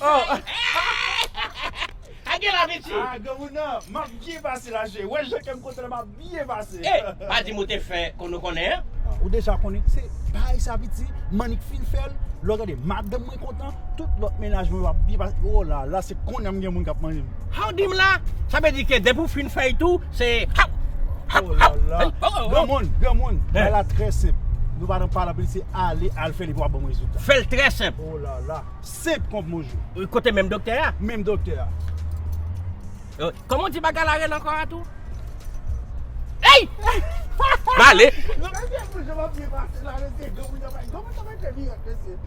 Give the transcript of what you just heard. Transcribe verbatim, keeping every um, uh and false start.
Oh. A gen la, Richie. Ah, granmoun nan, m ap byen pase la, cheri. Wè jan kè m kontan la, m ap byen pase. Eh, pa di m ou te fè kon nou konnen, hein? Ah, ou deja konnen, se bagay sa piti, m annik fin fè l, lè w gade madanm mwen kontan, tout lòt mennaj mwen yo ap byen pase. Oh la la, se kounye a m gen moun k ap manje m. Sa w di m la? Sa vle di ke depi w fin fè l tou, se hap, hap, hap. Oh la la. Granmoun, granmoun, bagay la trè senp. Nou pa nan pale anpil, se ale, al fè l epi w ap ban m rezilta. Fè l trè senp. Oh la la. Senp kon bonjou. Kote menm doktè a? Menm doktè a. Euh, kòman w di bagay la rele ankò a tou? Hey! M ale. Non, men se pou jan m ap byen pase la, mesye. Granmoun nan bay, granmoun nan bay fè mirak, mesye.